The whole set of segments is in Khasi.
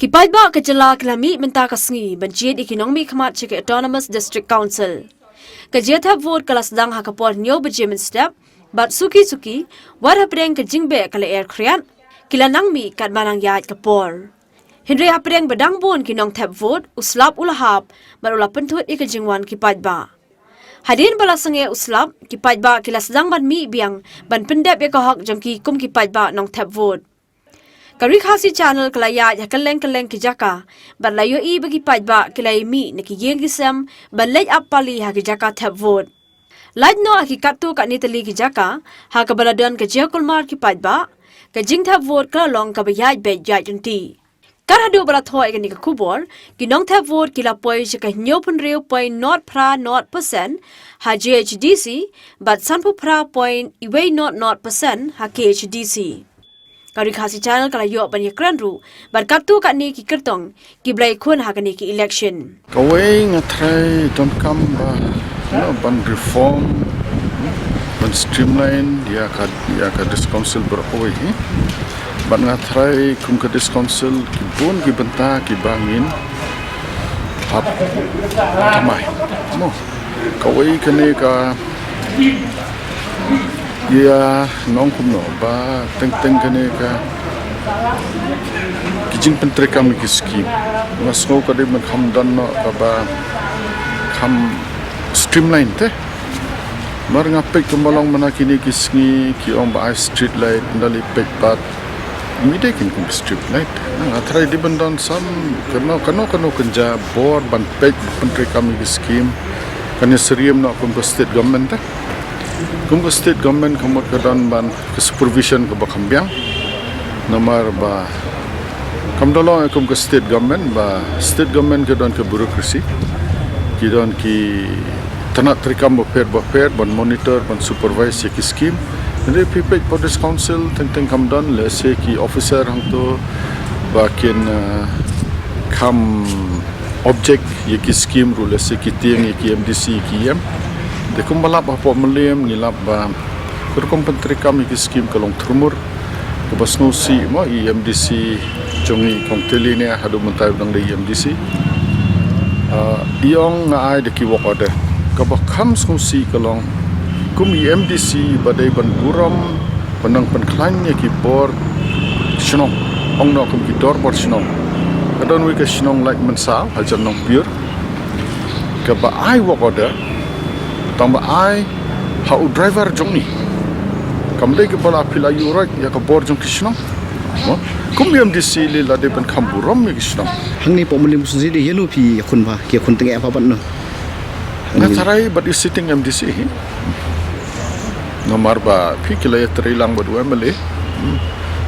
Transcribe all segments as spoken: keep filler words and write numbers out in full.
Ki paidbah ka jylla ki la mih mynta ka sngi ban jied ïa ki nongmihkhmat sha ki Autonomous District Council. Ka jingthep vote ka la sdang ha ka por hynñiew baje mynstep, bad suki suki, wat hapdeng ka jingbeh ka lyer khriat, ki la nang mih katba nang ïaid ka por. Hynrei hapdeng ba dang bun ki nongthep vote, u slap u la hap, bad u la pynthut ïa ka jingwan ki paidbah. Hadien ba la sangeh u slap, ki paidbah ki la sdang ban mih biang ban pyndep ïa ka hok jong ki kum ki paidbah nongthep vote. Ka Ri Khasi Channel ka la ïaid ha kylleng kylleng ki jaka, bad la ïohi ba ki paidbah ki la ïa mih na ki ïing ki sem ban leit ap pali ha ki jaka thep vote. Lait noh ha ki katto katne tylli ki jaka, ha kaba la don ka jingkulmar ki paidbah, ka jingthep vote ka la long kaba ïaid beit ïaid ryntih. Kat haduh ba la thoh ïa kane ka khubor, ki nongthep vote ki la poi sha ka hynñiewphew hynriew point nod phra nod percent ha J H D C, bad sanphew phra point wei nod nod percent ha K H D C. Ka Ri Khasi Channel ka la ïoh ban ïakren ruh bad katto katne ki kyrtong kiba la ïakhun ha kane ka election. Kawei, nga tharai donkam ba, you know, ban reform, ban streamline ïa ka, ïa ka District Council baroh kawei hi. Bad nga tharai kum ka District Council ki bun ki bynta kiba ngin hap thymmai. Mo, kawei kane ka, ïa, nong kumno ba teng teng kane ka, ki jingpyntreikam ïa ki scheme. Nga sngew ka dei ban kham don noh kaba kham streamline te. Namar nga peit kumba long mynta kine ki sngi ki ong ba ai street light, ynda lei peit pat, ym dei kin kum street light. Nga tharai dei ban don sam kano kano kano kynja bor ban peit ban pyntreikam ïa ki scheme. Kan ïasyriem noh kum ka state government te. Kum ka state government ka mut ka don ban ka supervision kaba kham biang. Namar ba kam da long kum ka state government, ba state government ka don ka bureaucracy, ki don ki tnat treikam bapher bapher ban monitor, ban supervise ïa ki scheme. Hynrei phi peit District Council teng teng kam don, lehse ki officer hangto ba kin, uh, kham object ïa ki scheme ruh, lehse ki tieng ïa ki M D C ki ïem. Te kumba lap hapoh Mylliem ngi lap ba ka rukom pyntreikam ïa ki scheme ka long thurmur. Kaba sngewsih mo, i M D C jong ngi Kong Tylli ne haduh mynta ba dang dei i M D C, ah, i ong nga ai da ki work order. Kaba kham sngewsih ka long kum i M D C ba dei ban burom ban nang pynkhlaiñ ïa ki bor shnong, ong noh kum ki dorbar shnong. Ka don wei ka shnong Laitumkhrah hajan Nongpyiur, kaba ai work order, tang ba ai ha u driver jong ngi. Kam dei kaba la phi la ïuh roit ïa ka bor jong ki shnong. Mo? Kum i M D C lei la dei ban kham burom ïa ki shnong. Hangne hapoh Mylliem Constituency dei ïano phi ïakhun bha, ki ïakhun teng eh bha bad no? Nga tharai bad i sitting M D C hi. Namar ba phi ki la ïatreilang bad u M L A. Hmm.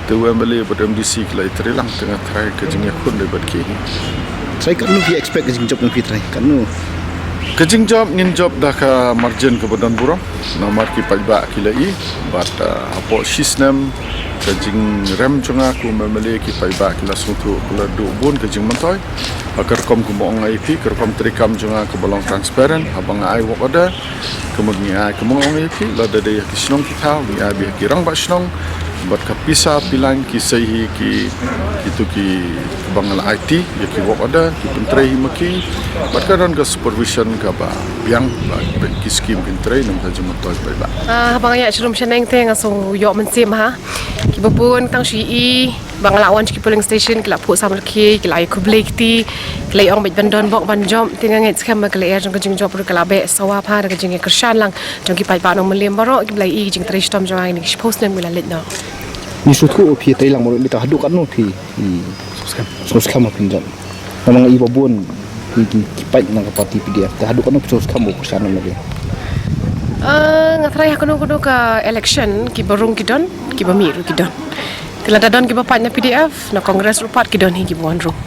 Te u M L A bad M D C ki la ïatreilang, te nga tharai ka jingïakhun dei bad ki hi. Tharai katno phi expect ka jingjop na phi tharai? Katno? Ka jingjop ngin jop da ka margin kaba don burom. Namar ki paidbah ki la i bad, ah, hapoh shi snem ka jingrem jong nga kum M L A, ki paidbah ki la sngewthuh, ki la duh bun ka jingmyntoi. Ha ka rukom kumba ong nga ïa phi, ka rukom treikam jong nga kaba long transparent, haba nga ai work order, ka mut ngi ai kumba ong ïa phi, lada dei ha ki shnong ki thaw ngi ai beit ha ki rangbah shnong. Bad ka pisa pylliang ki sei hi ki, kito kiba nga la aiti ïa ki work order, ki pyntrei hi ma ki. Bad ka don ka supervision kaba biang ba ki scheme kin trei nangta jingmyntoi paidbah. Ah, haba nga ïaid sharum shaneng te nga sngew ïoh mynsiem ha. Kiba bun tang shu i ba nga la wan sha ki polling station, ki la phuh samla ki, ki la ïa khublei kti, ki la ïa ong beit ban don bok ban jop. Te nga ngeit skhem ba ka lyer jong ka jingjop ruh ka la beh sawa bha da ka jingïakyrshan lang jong ki paidbah nong Mylliem baroh kiba la i ka jingtrei shitom jong nga ïa kine ki shiphew snem ki la leit noh. Ngi sngewthuh phi treilang baroh, te haduh katno phi, hmm, sngewskhem, sngewskhem ba phin jop? Namar nga i ba bun ki, ki, ki paid na ka party P D F, te haduh katno phi sngewskhem ba u kyrshan nong Mylliem? Ah, nga tharai ha kano kano ka election kiba rung ki don, kiba mih ruh ki don. Te lada don kiba paid na P D F, na Congress ruh pat ki don hi kiba wan rung.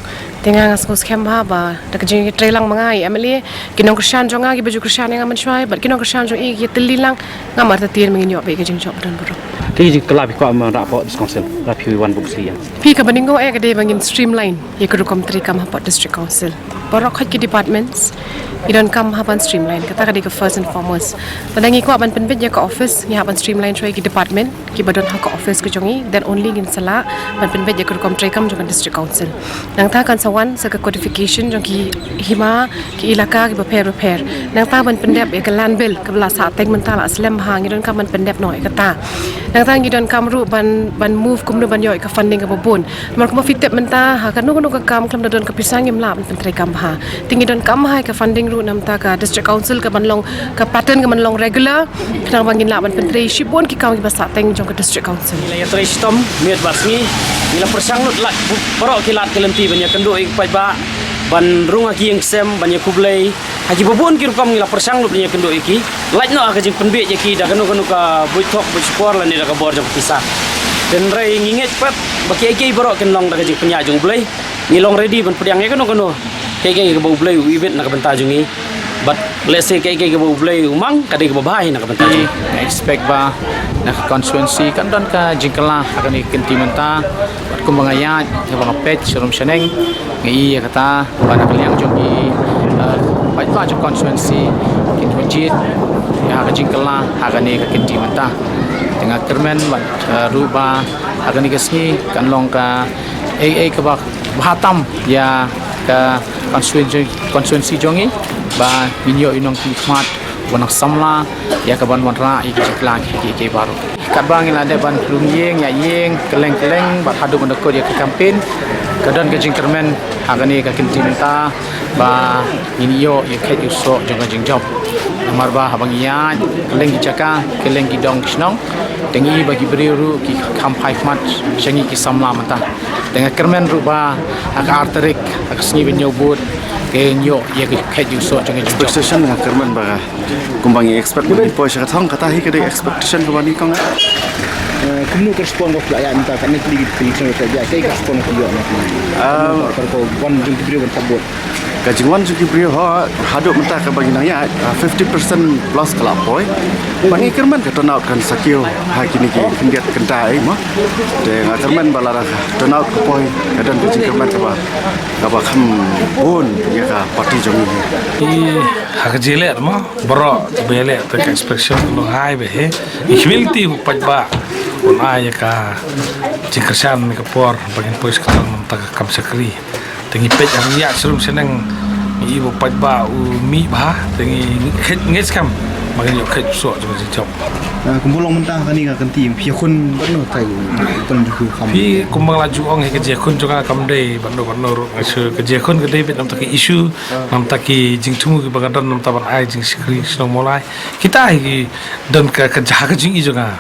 Te nga, nga sngewskhem bha ba da ka jingtreilang ma nga i M L A, ki nongkyrshan jong nga kiba ju kyrshan ïa nga mynshuwa, bad ki nongkyrshan jong i ki tylli lang, ngam artatien ba ngin ïoh beit ka jingjop ba don burom. Ki jingkylla phi kwah ban rah hapoh District Council, lada phi wan bok sli ïa. Phi, kaba nyngkong eh ka dei ba ngin streamline ïa ka rukom treikam hapoh District Council. Baroh khoit ki departments Ngi donkam ha ban streamline, kata ka dei ka first and foremost. Lada ngi kwah ban pynbeit ïa ka office, ngi hap ban streamline shuwa ïa ki department kiba don ha ka office ka jong ngi, then only ngin sa lah ban pynbeit ïa ka rukom treikam jong ka district council. Nangta kan sa wan sa ka codification jong ki hima, ki ilaka kiba pher bapher. Nangta ban pyndep ïa ka land bill kaba la sahteng mynta la slem bha, ngi donkam ban pyndep noh ïa kata. Nangta ngi donkam ruh ban, ban move kumno ban ïoh ïa ka funding kaba bun. Namar kumba phi tip mynta ha kano kano ka kam khlem da don ka pisa ngim lah ban pyntreikam bha. Te ngi donkam bha ïa ka funding ruh na bynta ka district council, ka ban long, ka pattern ka ban long regular, khnang ba ngin lah ban pyntrei shibun ki kam kiba sahteng jong ka district council. Ngi la ïatrei shitom miet bad sngi, ngi la pyrshang lut lad baroh ki lad ki lynti ban ïakynduh ïa ki paidbah, ban rung ha ki ïing ki sem, ban ïakhublei. Ha kiba bun ki rukom ngi la pyrshang lut ban ïakynduh ïa ki. Lait noh ha ka jingpynbeit ïa ki da kano kano ka buit thok buit shukor lane da ka bor jong ka pisa. Hynrei ngi ngeit pat ba kiei kiei baroh kin long da ka jingpynïaid jong U Blei. Ngi long ready ban pdiang ïa kano kano kiei kiei kaba U Blei u ibit na ka bynta jong ngi. Bad lehse kiei kiei kaba U Blei u mang ka dei kaba bha hi na ka bynta jong ngi. Nga expect ba na ka constituency kan don ka jingkylla ha kane ka kynti mynta. Bad kumba nga ïaid, kumba nga peit sharum shaneng, nga i ïa kata ba na ka liang jong ki, eh, paidbah jong constituency kin ïoh jied ïa ka jingkylla ha kane ka kynti mynta. Te nga kyrmen bad, eh, ruh ba ha kane ka sngi kan long kaei kaei kaba bha tam ïa ka constituency, constituency jong ngi, ba ngin ïoh ïa u nongmihkhmat uba nang samla ïa ka ban wanrah ïa ki jingkylla kiei kiei baroh. Katba ngi la dep ban rung ïing ïa ïing, kylleng kylleng, bad haduh ban da kut ïa ka campaign, ka don ka jingkyrmen ha kane ka kynti mynta ba ngin ïoh ïa u khet u soh jong ka jingjop. Namar ba haba ngi ïaid kylleng ki jaka, kylleng ki dong ki shnong, te ngi i ba ki briew ruh ki kham phai khmat sha ngi ki samla mynta. Te nga kyrmen ruh ba ha ka ar tarik, ha ka sngi ba ñiew vote, kin ïoh ïa u khet u soh jong ka jingjop. Expectation nga kyrmen ba kumba ngi expect ba ngin poi sha ka thong, kata hi ka dei expectation kaba ngi kong. Eh, kumno ka respond ka phi la ïa mynta, katne tylli ki election ka ïa, kaei ka respond ka phi ïoh na ka, ka ka wan jong ki briew ban thap vote? Ka jingwan jong ki briew ho haduh mynta kaba ngi nang ïa, ah, fifty percent plus ka la poi. Ba ngi kyrmen ka turnout kan sa kiew ha kine ki khyndiat kynta ei mo. Te nga kyrmen ba lada ka turnout ka poi, ka don ka jingkyrmen kaba, kaba kham bun ïa ka party jong ngi. Ki ha ka jingïaleh mo, baroh ba ïaleh te ka inspection ka long hai ba he. Ngi humility ba u paidbah un ai ïa ka jingkyrshan ïa ka por ba ngin poi sha ka thong namar ka kam shakri. Te ngi peit ha ngi ïa sharum shaneng, ngi i ba u paidbah u mih bha, te ngi kheit, ngi skhem ba ngin ïoh khet u soh jong ka jingjop. Ah, kumba long mynta kane ka kynti, phi ïakhun bad no tai, pynduh kham. Phi, kumba nga la ju ong hi, ka jingïakhun jong nga kam dei bad no bad no ruh, nga shu ka jingïakhun ka dei beit namar ki issue, namar ki jingthmu kiba nga don namar ban ai jingshakri shnong Mawlai. Kita hi ki don ka, ka jaka ka jingïohi jong nga.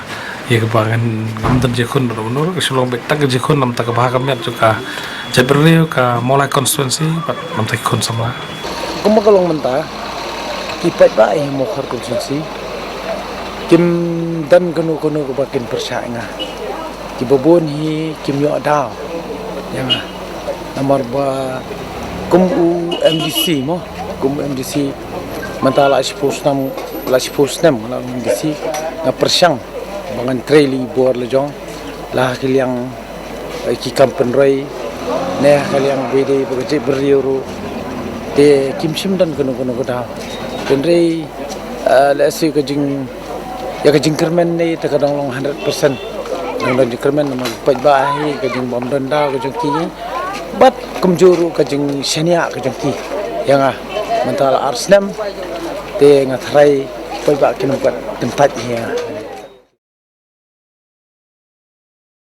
Ïa kaba ngan, ngam don jingïakhun bad no bad no ruh, ka shu long beit tang ka jingïakhun namar ka bha ka miat jong ka jaitbynriew, ka Mawlai constituency bad namar ki khun samla. Kumba ka long mynta, ki paidbah ha Mawkhar constituency kim don kano kano kaba kin pyrshah ïa nga. Kiba bun hi kim ïoh daw ïa nga. Namar ba kum u M D C mo, kum u M D C mynta la shiphew snem, la shiphew snem nga la M D C, nga pyrshang ba ngan trei ïa i bor la jong, la ha ki liang, eh, ki kam pynroi, ne ha ka liang ba dei ba ka jaitbynriew ruh. Te kim shym don kano kano ka daw. Hynrei, eh, lehse ka jing, ïa ka jingkyrmen ne te ka dang long hundred percent. Dang don jingkyrmen namar ki paidbah hi, ka jingbym don daw ka jong ki. Bad kumjuh ruh ka jingshaniah ka jong ki ïa nga. Mynta la ar snem, te nga tharai paidbah kin ym pat kyntait hi ïa nga.